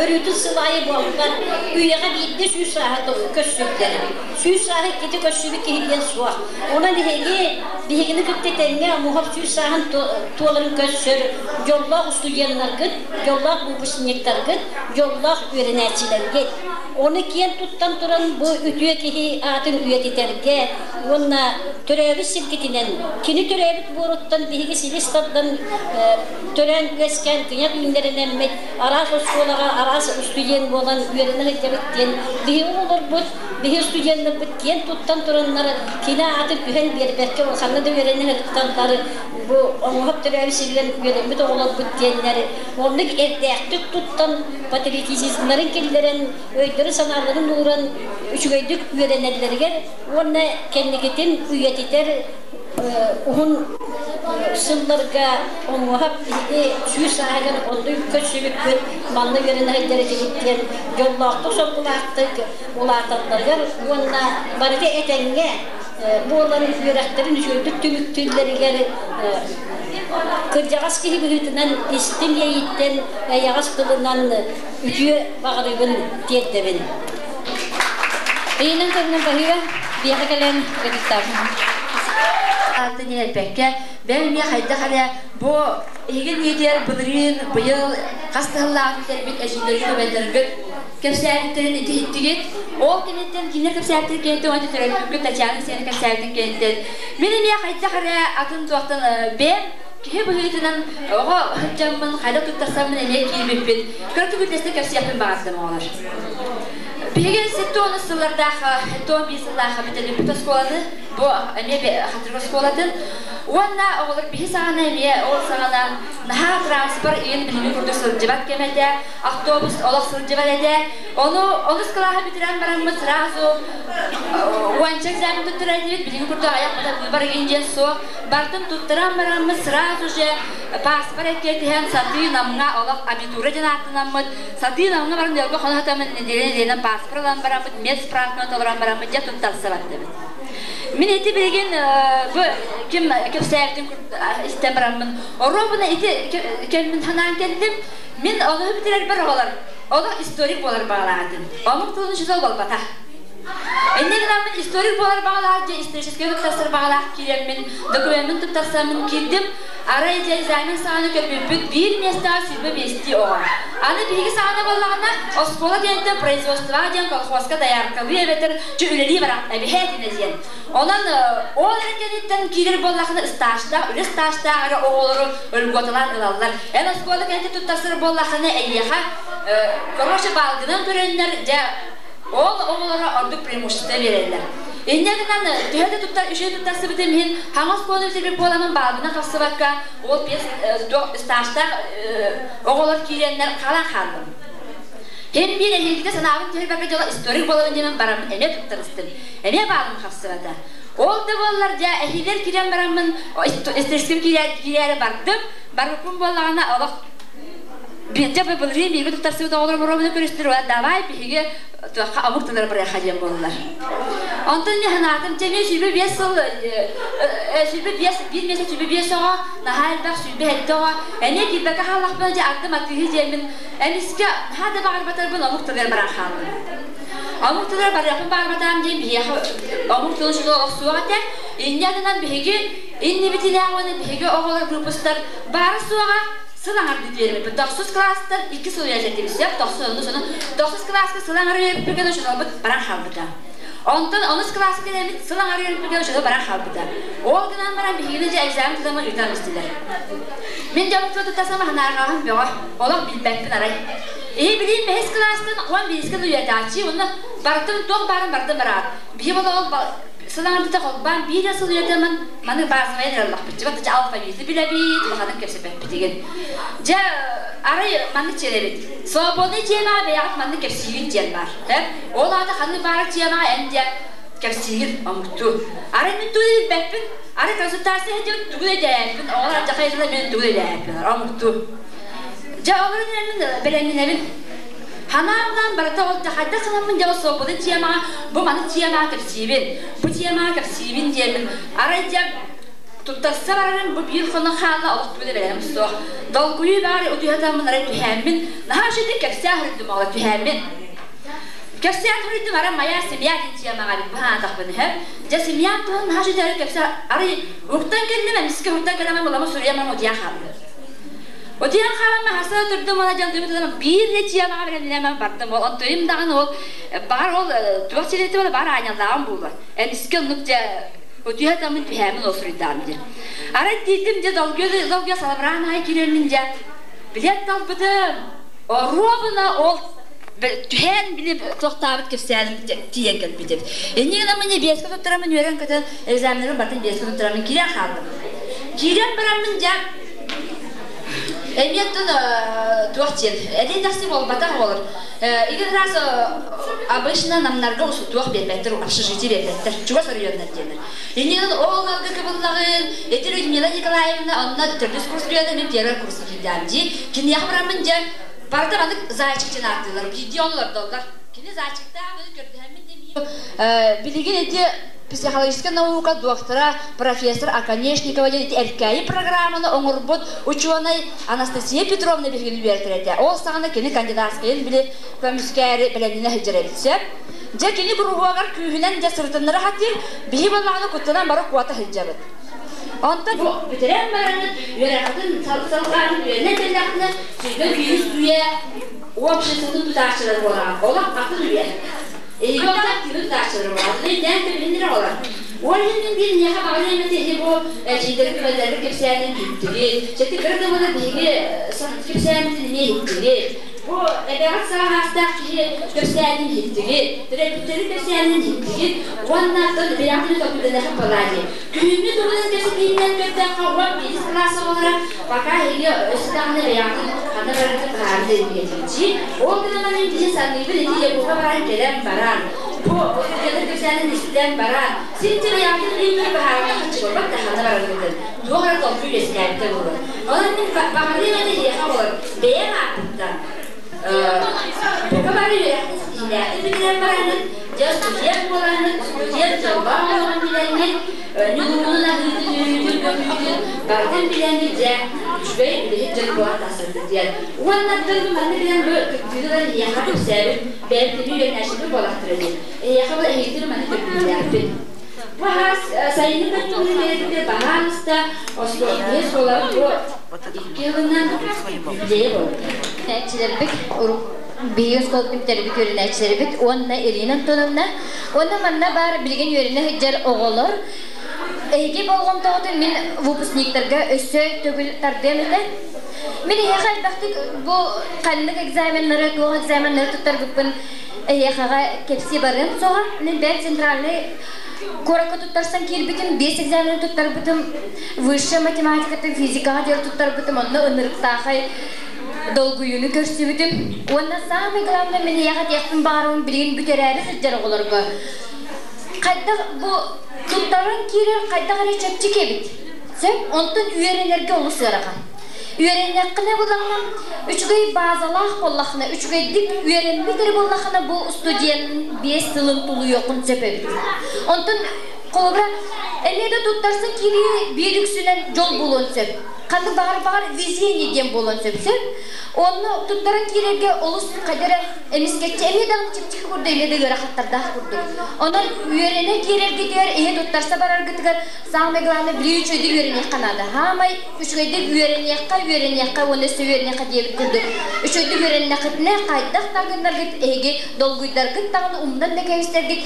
өрүүтүн сыл аайы буолбат, үйэҕэ биирдэ 100 сааһа көрсүллэр. 100 сааһы иккитэ көрсүбүт киһи диэн суох. Онон эһиги биһигини кытта тэҥҥэ Омуһов 100 сааһын туоларын көрсөр дьоллоох студеннаргыт, дьоллоох выпускниктаргыт, дьоллоох үөрэнээччилэргит. Ону киэн туттан туран бу үтүө киһи аатын үйэтитэргэ уонна төрөөбүт сиргитинэн, кини төрөөбүт буоруттан биһиги силис тардан төрөөн үөскээн кыйах үүннэринэммит араас оскуолаҕа араас студент буолан үөрэнэ сылдьабыт диэн биһиги оҕолорбут, биһи студеннарбыт киэн туттан тураннар кини аатын түһэн биэрбэккэ ханна да үөрэнэ сырытталлар бу оҥоһук төрөөбүт сиригэр үөрэммит оҕолорбут диэннэр оннук эрдээхтик туттан патриотизмнарын киллэрэн өйдөрүн-санааларын ууран үчүгэйдик үөрэнэллэригэр уонна кэнникитин үйэтитэр уһун сылларга оҥоһук биһиги 100 сааһыгар оннук көрсүбүппүт, манна үөрэнэ сылдьар этибит диэн дьоллоохтук, соргулаахтык улааталларыгар уонна барыта этэҥҥэ буолан үөрэхтэрин үчүгэйдик түмүктүүллэригэр кырдьаҕас киһи быһыытынан истиҥ иэйииттэн эйэҕэс тылынан үтүө баҕарыыбын тиэрдэбин. Ыйынан көрүнэн баһыыба, биэхэ кэлэн ыалдьыттаабын. Атын эппэккэ, бэйэм эмиэ хайдах эрэ бу эһиги иннигитигэр былырыын, быйыл хас да сыллаах бүтэрбит эдьиийдэргит, убайдаргыт кэпсээбиттэрин иһиттигит. Ол кэнниттэн кинилэр кэпсээбиттэрин кэнниттэн уонна төрөппүккүт Татьяна Алексеевна кэпсээбитин кэнниттэн мин эмиэ хайдах эрэ атын туохтан бэйэм киһи быһыытынан оҕо сылдьаммын хайдах туттарсаммын эмиэ киирбиппин кыратык үллэстэ кэпсиэхпин баҕардым оҕолор. Биһиги 70 сыллардаах, 71 сыллаах бүтэрбиппит оскуоланы, бу эмиэ Хатырык оскуолатын. Уонна оҕолор биһи саҕана эмиэ ол саҕана наһаа транспорт иин билиҥҥи курдук сылдьыбат кэм этэ, автобус олох сылдьыбат этэ. Ону онус кылааһы бүтэрэн бараммыт сразу уонча экзамен туттарар этибит, билиҥҥи курдук айахпыта быыбар игин диэн суох. Бартын туттаран бараммыт сразу же паспорт эккиэтиһэн сатыы Намҥа олох абитура диэн ааттанаммыт сатыы Намҥа баран ыалга хоно сатаммыт нэдиэлэ нэдиэлэнэн паспорт ылан бараммыт медсправканы толорон бараммыт дьэ туттарса бардыбыт. Мин ити билигин бу ким кэпсээбитин истэн бараммын оруобуна ити кэммин санаан кэллим. Мин онуһу бүтэрэрбэр оҕолор олох историк буолар баҕалаах этим. Омук тылын учуутал буолбатах. Инньэ гынаммын историк буолар баҕалаах, дьэ историческай туттарсар баҕалаах киирэммин, докумеммын туттарсаммын киирдим. Арай дьэ экзамен саҕана көрбүппүт биир миэстэҕэ 25 оҕо. Аны биһиги саҕана буоллаҕына, оскуола диэнтэн производствоҕа диэн колхозка дояркалыы эбэтэр чү үлэлии баран эбиһээтинэ диэн. Онон ол эрэ кэнниттэн киирэр буоллахына ыстаажтаах, үлэ ыстаажтаах эрэ оҕолору өлготалаан ылаллар. Эн оскуола кэнниттэн туттарсар буоллахына эйиэхэ короче баалгынан көрөннөр дьэ ол оҕолоро ордук преимущество биэрэллэр. Инньэ гынан төһө да туттар үчүгэй туттарсыбытым иһин хаҥас оскуола бүтэрбит буоламмын баалбынан хапсыбакка ол пес стажтаах оҕолор киирэннэр хаалан хааллым. Һин биир эһиилгитэ санаабын түһэрбэккэ дьоло историк буолабын диэмэн бараммын эмиэ туттарыстым. Эмиэ баалым хапсыбата. Ол да буоллар дьэ эһиилэр киирэн бараммын историческим киирээри бардым. Барбыппын буоллаҕына олох Биирдэ былырыын бииргэ туттарсыбыт оҕолорум боруобуна көрүстүлэр уонна давай биһиги туохха омук тыллара барыахха диэн буоллулар. Онтон мин санаатым, дьэ эмиэ 25 сыл, 25, биир миэстэ 25 оҕо, наһаа элбэх 27 оҕо, эмиэ киирбэккэ хааллахпына дьэ ардым атыыһы диэммин, эмискэ наһаа да баҕарбатарбын омук тылыгар баран хааллым. Омук тылыгар барыахпын баҕарбатаҕым диэн биһиэхэ омук тылын сула олох суох этэ. Инньэ гынан биһиги иннибитинээҕи уонна биһиги оҕолор выпустар баара суоҕа сыл аҥарды биэрбиппит. Тохсус кылаастан икки сыл үөрэтибит. Тохсус онус ону тохсус кылааска сыл аҥары үөрэппиккэ учууталбыт баран хаалбыта. Онтон онус кылааска кэлэммит сыл аҥары үөрэппиккэ учуутал баран хаалбыта. Ол гынан баран биһигини дьэ экзамен тутаммын ыытан истилэр. Мин дьоммутугар туттарсам санаарҕааһын бөҕө. Олох билбэппин арай. Иһи билиим бэһис кылаастан уон биирискэ үөрэтээччи уонна барытын туох баарын барытын бараат. Биһи олоҕун сыл аҥардыта холбоон биир да сыл үөрэтэммин маны базовайа эрэллэхпит. Дьэ алфавиты билэбит, улаханын кэпсэппэппитигин. Дьэ, арай маннык чиэрэбит. Свободный тиэмэҕэ бэйэҕит маннык кэпсиигит диэн баар. Ол аата ханнык баара тиэмэҕэ эн диэн кэпсиигит омуктуу. Арай мин тугу да билбэппин, арай консультация сылдьыбыт тугу да идээппин, оҕолор алдьархай мен тугу да идээппин, омуктуу. Дьэ, олорон эрэммин бэлэмнэнэбин. Ханаамнаан барыта ол хайдах гынаммын дьэ ол свободный тиэмэҕэ бу маны тиэмэҕэ кэпсиибин, бу тиэмэҕэ кэпсиибин диэммин арай дьэ туттарса барарым бу биир хонон хаалла олох тугу да бэлэмим суох. Долгуйуу баары утуйатаммын арай түһээммин наһаа үчүгэй кэпсээн суруйдум оҕо түһээммин. Кэпсээн суруйдум арай моя семья диэн тиэмэҕэ эбит быһаатахпын иһэ. Дьэ семьям туһун наһаа үчүгэй кэпсээн арай уһуктан кэллим эмискэ уһуктан кэлэммин улама суруйаммын утуйан хааллым. Утуйан хаалан хаса турдум уонна дьон түмүтүнэн биир да тиэмэҕэ бэлэмнэнэн бардым ол онтуйум даҕаны ол баҕар ол туох сирэтэ буола баҕар аанньаллааҕым буолуо эмискэ оннук дьэ утуйа таммын түһээмин ол суруйдаам диэн арай тиийдим дьэ долгуйа долгуйа салабыраан аайы киирэммин дьэ билиэт талбытым оруобуна ол түһээн били туохтаабыт кэпсээним тиийэн кэлбитим инньэ гынаммын биэскэ туттараммын үөрэн көтөн экзаменнарым бартын биэскэ туттараммын киирэн хааллым киирэн бараммын дьэ Эмиэ оттон туох диэн, эдэр тахсыы буолбатах оҕолор. Игин раз обычно намнарга туох биэрбэттэр, общежитие биэрбэттэр, чугас оройуоннар диэннэр. Иннинэн ол ыалга кыбыллаҕын, эти Людмила Николаевна онно төрдүс курс үөрэнэ, мин первый курска киирдэм дии. Киниэхэ бараммын дьэ, барыта маннык зайчик диэн ааттыыллар, биирдии олордоллор. Кини зайчиктаах көрдөһөммүн дэмиим. Билигин ити психологическай наука доктора, профессор Оконешникова диэн ити эркээйи программаны оҥорбут учуонай Анастасия Петровна биһигини үөрэтэр этэ. Ол саҕана кини кандидатскайын били көмүскээри бэлэмнэнэ сылдьар эбит сөп. Дьэ кини куруһуогар күүһүнэн дьэ сырытыннара сатыыр, биһи буоллаҕына куттанан бары куота сылдьабыт. Онтон бу бүтэрэн бараҥҥыт үөрэххитин салҕаан үөрэнэн кэллэххитинэ сүүрбэ биирис үйэ обществотын тутааччылар буолаҕыт. Олох атын үйэ. Эһиги онтон кими тутааччылар буолаҕыт? Өйдөөн кэбиһиннэр оҕолор. Ол иһин мин биир миэхэ баҕарыам этэ иһи бу эдьиийдэрбит эбэлэрбит кэпсээнин иһиттигит. Чэти кыра да буолар биһиги кэпсээммитин эмиэ иһиттигит. Бу эбэҕит саҕаһаастаах киһи кэпсээнин иһиттигит, төрөппүттэрин кэпсээнин иһиттигит уонна тыл бэйэҕитин толкуйданыаххыт буолаа дии. Күһүҥҥү туһунан кэпсэтиинэн көрдөххө, 11 кылаас оҕолоро пока эһиги өссө даҕаны бэйэҕитин ханна бараргытын быһаарыы илиҥҥитигитчи. Ол гынан баран киһи саныыбын ити Якуха баран кэлэн баран, бу студеннар кэпсээнин истэн баран, син дьэ бэйэҕитин илиҥҥи быһаарыахха чугурбат да ханна бараргытын туох эрэ толкуй үөскээбитэ буолуо. Онон мин баҕарыам этэ эһиэхэ оҕолор бэйэм ааппыттан бука бары үөрэхтин ситиһиилээхтик бүтэрэн бараҥҥыт, дьэ студент буолаҥҥыт, студент дьоллоох олоҕун билэҥҥит, ньулуунун аһыытын, үөрүүтүн, көтүүтүн барытын билэҥҥит, дьэ үчүгэй үлэһит дьон буолан тахсаргыт диэн. Уонна тыл манна билэн бу кыттыыны ылан эһиэхэ кэпсээбит бэйэм үөрэнээччилэр буолахтара дии. Эһиэхэ бұл эһигитин манна көрдүүлээхпин. Бу хаас сайыны кыттыыны кэлэрбитэ баһаалыста оскуола бу икки ылынан юбилейа буолбут. Үөрэнээччилэрбит биһиги оскуолатын бүтэрбит үөрэнээччилэрбит уонна Ирина Антоновна уонна манна баар билигин үөрэнэ сылдьар оҕолор эһиги болҕомтоҕутун мин выпускниктарга өссө төгүл тардыам этэ. Мин эһиэхэ элбэхтик бу ханнык экзаменнары, туох экзаменнары туттарбыппын эһиэхэҕэ кэпсии барыам суоҕа. Мин бэйэм центральный куоракка туттарсан киирбитим, биэс экзамены туттарбытым, высшая математикаттан физикаҕа диэри туттарбытым, онно ынырыктаахай долгуйууну көрсүбүтүм. Уонна самый главное мин эйиэхэ этиэхпин баҕарабын билигин бүтэрээри сылдьар оҕолорго. Хайдах бу туттаран киирэр хайдах эрэ чэпчэки эбит. Сөп, онтон үөрэнэргэ олус ыарахан. Үөрэннэххинэ булаҕына, үчүгэй базалаах буоллаххына, үчүгэйдик үөрэммит эрэ буоллаххына, бу студент биэс сылын тулуйуоххун сөп эбит. Онтон холобура, эмиэ да туттарсан киирии биир үксүнэн дьол буолуон сөп. Ханнык баҕар-баҕар везение диэн буолуон сөп сөп. Онно туттаран киирэргэ олус хайда эрэ эмискэччи эмиэ даҕаны чэпчэки курдук эмиэ да ыарахаттардаах курдук. Онон үөрэнэ киирэргитигэр, иһи туттарса бараргытыгар Самое главное, билии үчүгэйдик үөрэниэххэ наада. Хаамай үчүгэйдик үөрэниэххэ, үөрэниэххэ уонна өссө үөрэниэххэ диэбит курдук. Үчүгэйдик үөрэннэххитинэ, хайдах да гыннаргыт эһиги долгуйдаргыт даҕаны умнан да кэбистэргит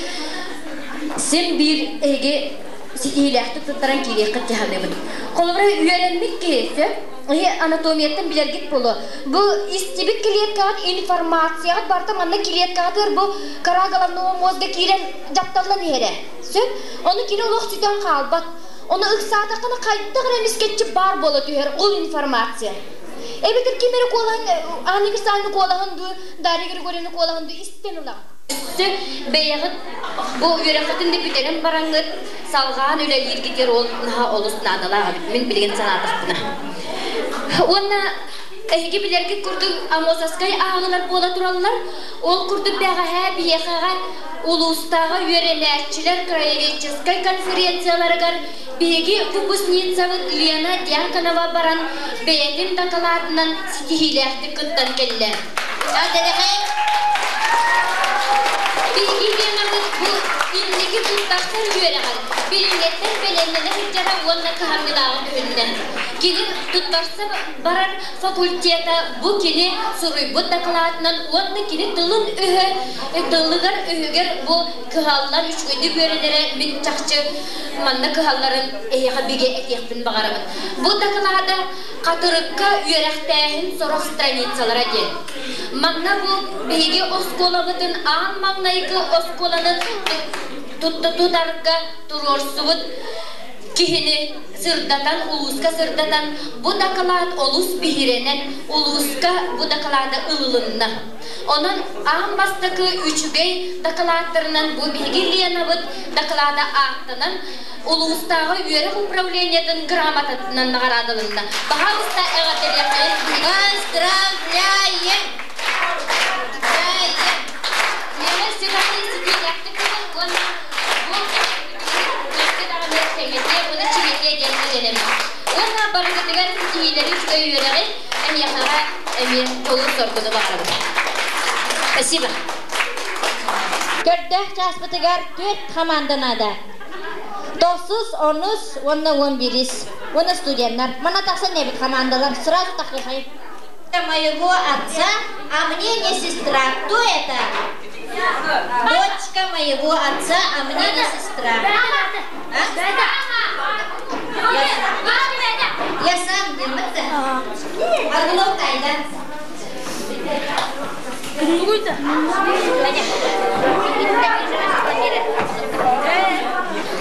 син биир эһиги ситиһиилээхтик туттаран киириэххит дии саныыбын. Холобура, үөрэммит киһи сөп, эһи анатомияттан билэргит буолуо. Бу истибит клеткаҕыт информацияҕыт барыта манна клеткаҕытыгар бу кора головного мозга киирэн дьапталлан иһэрэ. Сөп. Ону кини олох сүтэн хаалбат. Ону ыксаатаххына хайдах эрэ эмискэччи баар буола түһэр ол информация. Эбэтэр ким эрэ куолаһын, Анна Кристалина куолаһын дуу, Дарья Григорьевна куолаһын дуу истэн ылаҕын. Өссө бэйэҕит бу үөрэххитин да бүтэрэн бараҥҥыт салҕаан үлэлииргитигэр ол наһаа олус наадалаах эбит. Мин билигин санаатахпына. Уонна эһиги билэргит курдук Амосовскай ааҕыылар буола тураллар. Ол курдук бэҕэһээ биһиэхэҕэ улуустааҕы үөрэнээччилэр краеведческай конференцияларыгар биһиги выпускницабыт Лена Дьяконова баран бэйэтин дакылаатынан ситиһиилээхтик кыттан кэллэ. Биһиги Ленабыт бу инники туттарсар үөрэҕэр билиҥҥэттэн бэлэмнэнэ сылдьара уонна кыһамньылааҕа көһүннэ. Кини туттарса барар факультета бу кини суруйбут дакылаатынан уонна кини тылын өһө тылыгар өһүгэр бу кыһаллан үчүгэйдик үөрэнэрэ мин чахчы манна кыһалларын эһиэхэ бигэ этиэхпин баҕарабын. Бу дакылаата Хатырыкка үөрэхтээһин сорох страницалара диэн. Манна бу биһиги оскуолабытын аан маҥнайгы оскуоланы тутарга туруорсубут киһини сырдатан, улууска сырдатан, бу дакылаат олус биһирэнэн, улууска бу дакылаата ылылынна. Онон аан бастакы үчүгэй дакылааттарынан бу биһиги Ленабыт дакылаата ааттанан, улуустааҕы үөрэх управлениетын грамотатынан наҕараадаланна. Баһаалыста эҕэрдэлиэххэйин Поздравляем! Поздравляем! Лена Светлана ситиилээхтик кытын уонна бу өскө даҕаны кэҥэтиэ уонна чиҥэтиэ диэн эрэнэбин. Уонна барыгытыгар ситиһиилэри үчүгэй үөрэҕи эһиэхэҕэ эмиэ дьолу-соргуну баҕарабын. Спасибо. Көрдөөх чааспытыгар түөрт хамаанда наада. Тохсус, онус уонна уон бирис. Уонна студеннар. Мана тахсан эбит командалар. Сразу тахыхай. Моего отца, а мне не сестра. Кто это? Дочка моего отца, а мне не сестра. А? Я сам диммит. Аргунов тайда.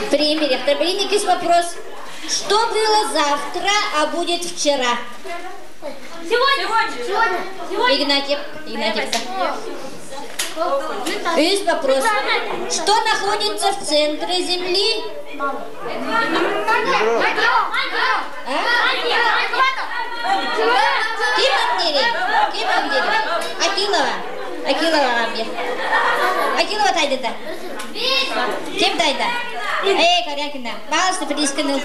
Пример. Блин, вопрос. Что было завтра, а будет вчера? Сегодня. Сегодня. Сегодня. Игнатьев. Игнатьев. Есть вопрос. Что находится в центре Земли? А? Ким Амдери? Ким Амдери? Акилова. Акилова Амбе. Акилова тайдыда. Ким тайда? Эй, Корякина. Пожалуйста, присканул. От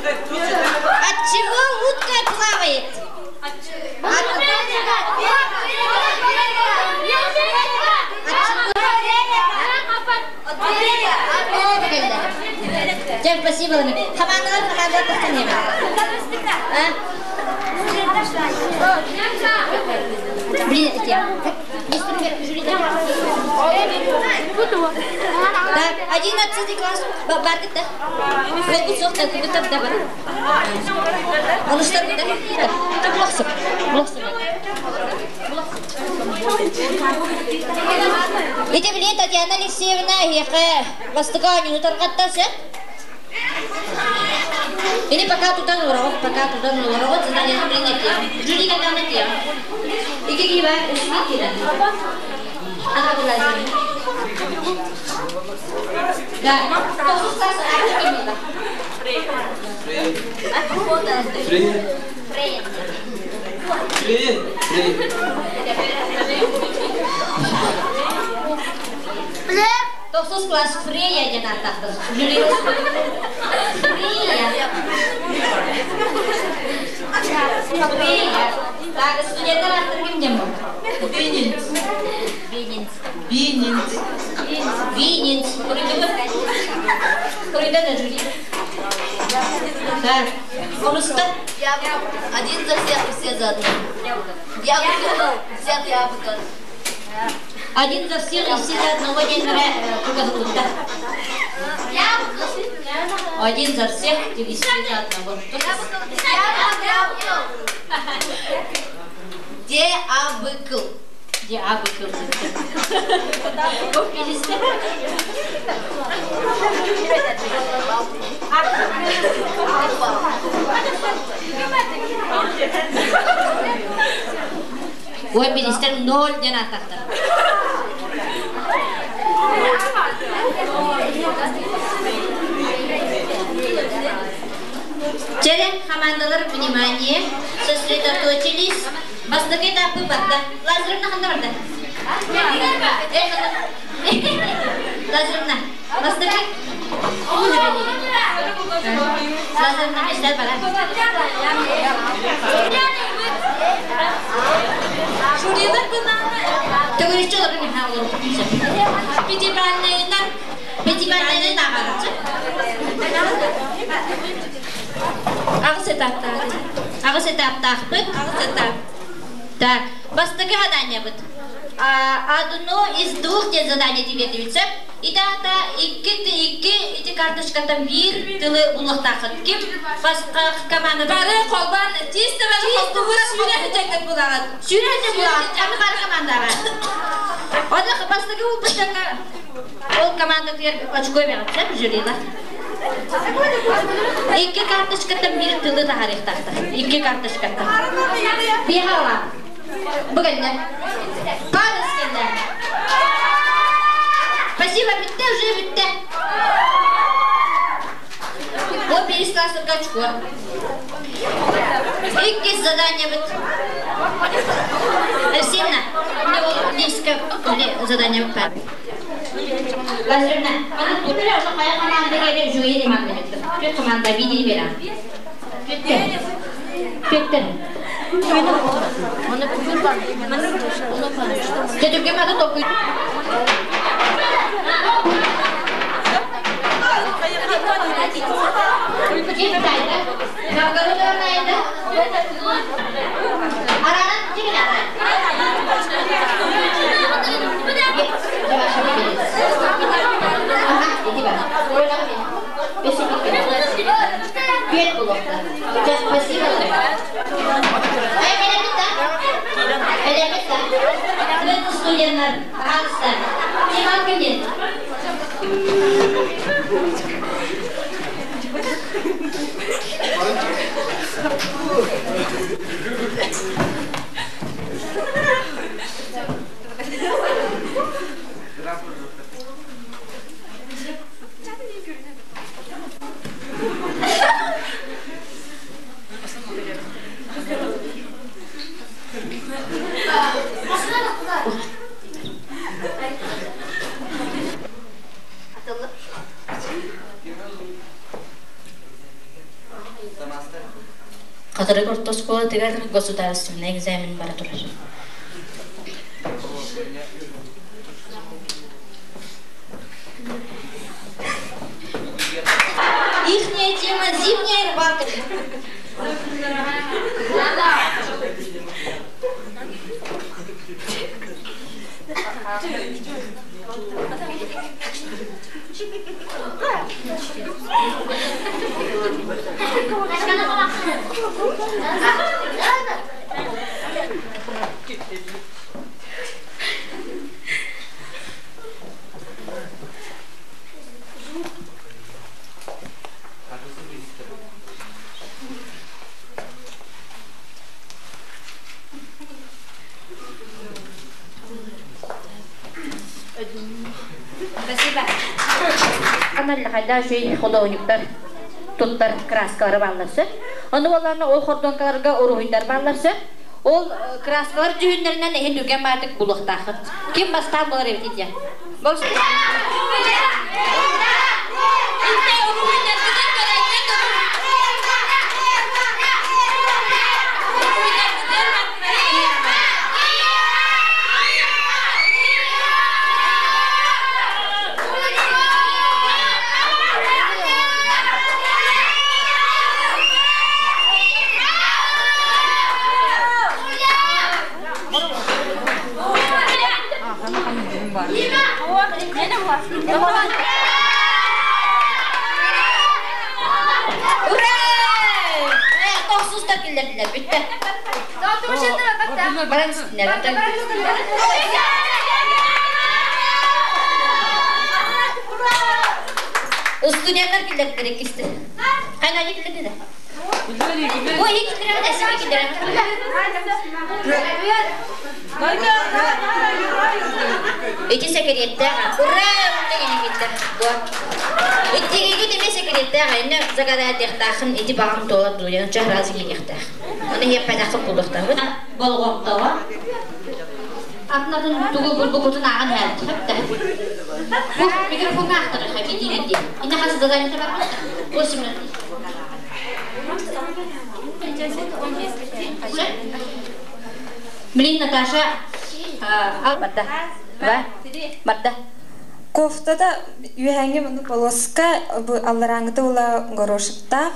чего утка плавает? От... Чэ, спасибо. Хамаандалар хамаандалар тахсан А? Блин, Так, 11 класс. Бардык да. Ол суох да кыбытап да бар. Онустар да. Булахсып. Булахсып. Ити биле Татьяна Алексеевна эһиэхэ бастакы оонньууну тарҕатта сөп. Или пока тутан олороҕут, пока тутан олороҕут, заданиены билин этиэм. Жюри кэллэҕинэ этиэм. Ики киһи баар, үсүгү киирэн. Ана булазин. Да, тохсус класс аачы ким буолла? Фрей. Фрей. Фрей. Фрей. Тохсус класс Фрея диэн ааттаахтар. Жюри Фрея. Фрея. Так, студенттар ааттар ким диэн буолла? Бининц. Бининц. Бининц. Бининц. Круйда да жюри. Так, онуста. Один за всех и все за одного. Яблоко. Всех яблоко. Один за всех и все за одного день кугазылында. Один за всех и все за одного. Диабыкл. Диабыкл. Ой, министр ноль ден атақтар. Черен командалар, внимание, сосредоточились. Бастакы этапы барда. Лазаревна ханда барда. Лазаревна, бастакы. Лазаревна, эстер бара. Жюрилар бынаны. Төгүрүччү олорун иһа олору. Пятибалльнайынан. Пятибалльнайынан ааҕарыччы. Аҕыс этаптаах. Аҕыс этаптаахпыт. Аҕыс этап. Так, бастакы заданиебыт. Одно из двух те задание тебе Итата икки икки ити карточкаттан биир тылы булуохтаахыт. Ким баска команда Бары холбан чисто бары холбубут сүүрэ сылдьаҥҥыт булаҕыт. Сүүрэ сылдьан булаҕыт. Аны бары командаҕа. Оны бастакы булбуттарга ол команда тигэр очко бэҕитсэ жюрилар. Икки карточкаттан биир тылы таһарыахтаахтар. Икки карточкаттан. Биэһала. Бу кэллэ. Парус кэллэ. Спасибо, бүттэ, уже бүттэ. Бу бирис классырга очко. Иккис задание бит. Алексеевна, мне ол несколько задание бит. Лазаревна, аны тутура уже кая команда келе жуи команда бит. Түт команда види бера. Түттер. Түттер. Төтүргем аты токуйт. Ким тайда? Новгородова найда? Аранан ким аран? Ага, иди бар. Пет булуқта. Спасибо. Ай, элемитта. Элемитта. Студенттар, пожалуйста. Тиман кимден? Хатырык орто оскуолатыгар государственный экзамен бара турар. Ихняя тема зимняя рыбалка. Спасибо. Аналлахайда шүй художниктар туттар краскалары балларсы. Оны оларны ол хордонкаларга уруһуйдар балларсы. Ол краскалар дьүһүннэринэн эһин үгэн баатык булуохтаахыт. Ким бастаан болар эбит ития? Болсун. Ура! Тохсуста киллердилер, бүттэ. Баран үстүнер. Студенттар киллердилер иккисти. Кайна киллердилер? Ой, киллердилер, эсиме киллердилер. Ити секретте. Ура! Деген киллер. Иттигиги деме секретте, инне загадаа ити багам туола дуян чахразы кириэхтээх. Оны хеппэдахы булуохтаах. Болгоптоҕо. Атнатын тугу булбукутун ааҕан һээн хэптэ. Бу микрофонга ахтар хабити ди. Инне хас задание бар. 8 минут. Блин, Наташа, барда. Ба? Барда. Кофтада үһәңге мұны полоска бу аллараңыты ула горошыктаах.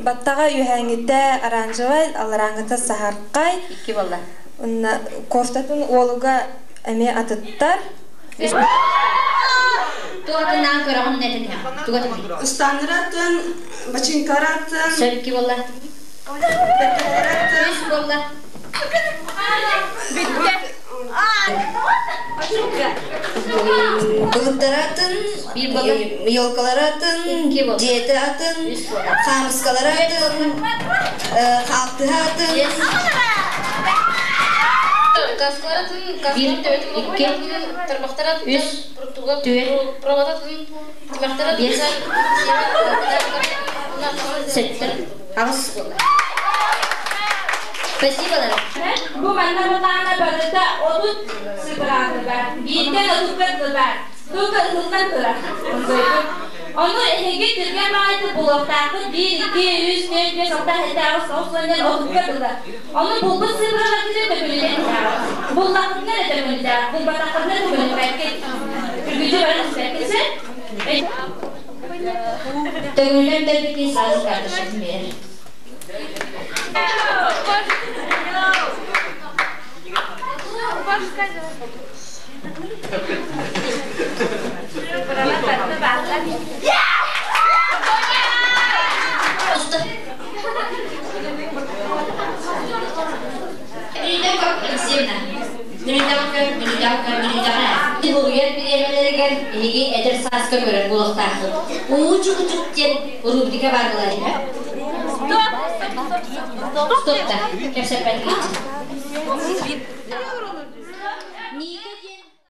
Баттаға үһәңгите оранжевай, аллараңыты сахаркай. Икки болла. Онна кофтатын уолуга эме атыттар. Тугатынан көрөҕүн нэтин тугатын. Ыстаныратын, бачинкаратын. Сөп икки болла. Үс болла. Былыттаратын, елкаларатын, диета атын, хамыскаларатын, халтыһатын. Каскаларатын, каскалар тарбахтаратын, проводатын, тимахтаратын, Сеттер. Аҕыс болла. Спасибо, Лара. Бу манна бутаана барыта отут сыпырааны бар. Бииртэн отуппат бар. Тука ылынан турар. Ону эһиги түргэн баҕайты булуохтаахыт 1, 2, 3, 4, 5, 6, 7, 8, 9, 10, отуппат тылар. Ону булбут сыпыраларгыты төкүлүтэн иһэҕит. Буллахытына эрэ төкүлүтэ, булбатаххытына төкүлүппэккит. Түргүчү баран испэккит. Төгүллэн төрбүтүн сразу карточкатын биэрэр. Буруйар бириэмэлэригэр эһиги эдэр сааска көрөр буолуохтааххыт. Уу-чук-чук диэн рубрика баар буолар этэ. Стоп, стоп, да. Кэпсэппэтигит.